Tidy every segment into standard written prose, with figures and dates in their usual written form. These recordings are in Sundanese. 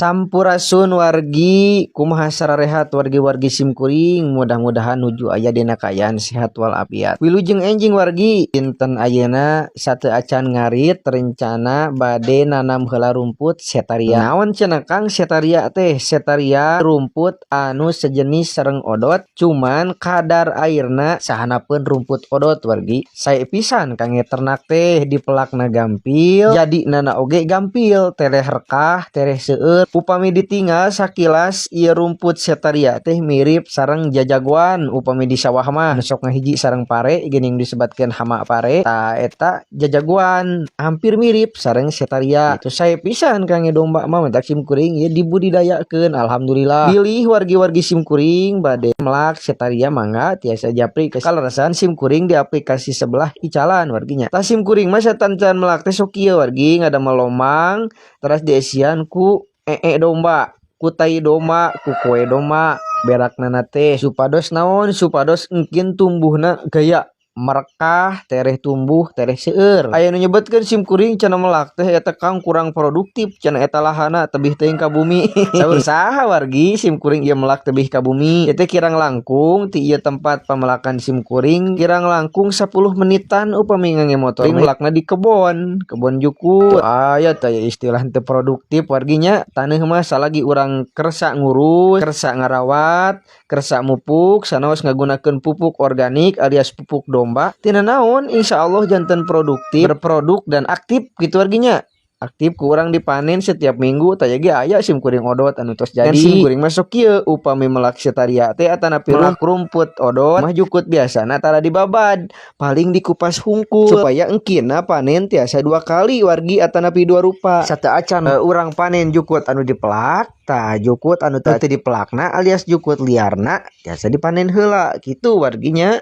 Sampurasun wargi, kumaha sararehat wargi-wargi simkuring? Mudah-mudahan nuju aya dina kaayaan sehat walafiat. Wilujeng enjing wargi, dinten ayeuna sateuacan ngarit rencana bade nanam heula rumput setaria. Naon cenah, Kang, setaria teh? Setaria rumput anu sejenis sareng odot, cuman kadar airna sahanapeun rumput odot wargi. Sae pisan kangge ternak teh, dipelakna gampil, jadi nana oge gampil, tereh rekah, tereh seueur. Upami ditinggal sakilas, ieu rumput setaria teh mirip sareng jajagoan. Upami di sawah mah sok ngahiji sareng pare geuning, disebatkeun hama pare. Tah, eta jajagoan hampir mirip sareng setaria itu, sae pisan kangge domba mah. Matak simkuring ieu dibudidayakeun, alhamdulillah. Bilih wargi-wargi simkuring bade melak setaria, mangga tiasa japri ke kaleresan simkuring di aplikasi sebelah icalan warginya. Tah, simkuring mah satancan melak teh sok kieu wargi, ngadamel lomang, teras diesian ku ee domba, ku tai domba, ku koe domba berakna teh, supados naon? Supados engkin tumbuhna gaya merekah, tereh tumbuh tereh seueur. Aya nu nyebutkeun simkuring cenah melak teh eta, Kang, kurang produktif cenah, eta lahana tebih teuing ka bumi. Saur saha wargi simkuring ieu melak tebih ka bumi? Ieu teh kirang langkung ti ieu tempat pamelakan simkuring kirang langkung 10 menitan upami ngangge motor. Melakna di kebon, kebon jukut. Aya teh istilah teu produktif warginya. Taneuh mah salagi urang kersa ngurus, kersa ngarawat, kersa mupuk, sanaos ngagunakeun pupuk organik alias pupuk domba, tina naon insya Allah janten produktif, berproduk dan aktif gitu warginya. Aktif kurang dipanen setiap minggu. Taya ge aya simkuring odot anu tos jadi. Simkuring masuk kieu, upami melak setaria teh atanapi melak rumput odot mah, jukut biasana tara dibabad, paling dikupas hungkul supaya engkina panen tiasa dua kali wargi, atanapi dua rupa. Sateuacan urang panen jukut anu dipelak, tah jukut anu teu dipelakna alias jukut liarna tiasa dipanen heula gitu warginya.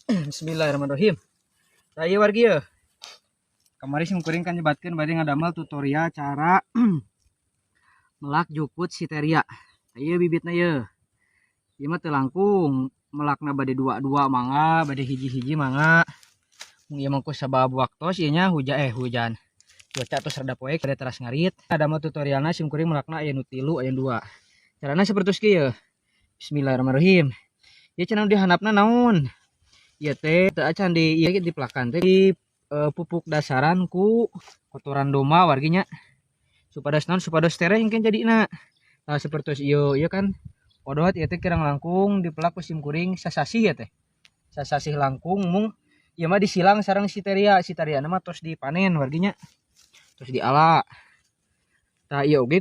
Bismillahirrahmanirrahim. Nah, ieu wargi ya. Kamari simkuring kan nyebatkeun bade ngadamel tutorial cara melak jukut siteria. Nah, ieu bibitna ieu. Ieu mah teu langkung melakna, bade dua-dua mangga, bade hiji-hiji mangga. Mung ieu mah ku sabab waktos ieu nya, hujan, eh hujan. Cuaca tos rada poek, bade teras ngarit. Ngadamel tutorialna simkuring melakna aya nu tilu, aya nu dua. Carana sapertos kieu. Bismillahirrahmanirrahim. Ieu cenah di handapna naon? Ieu teh teu acan di ieu dipelakan teh di pupuk dasaran ku kotoran domba warginya, supados naon? Supados tereh engke jadina. Nah, seperti ieu, ieu kan odot. Ieu teh kirang langkung dipelak ku simkuring sasasih ya teh, sasasih langkung. Mung ieu mah disilang sareng siteria. Siteria mah tos dipanen warginya, tos diala. Tah, ieu oge.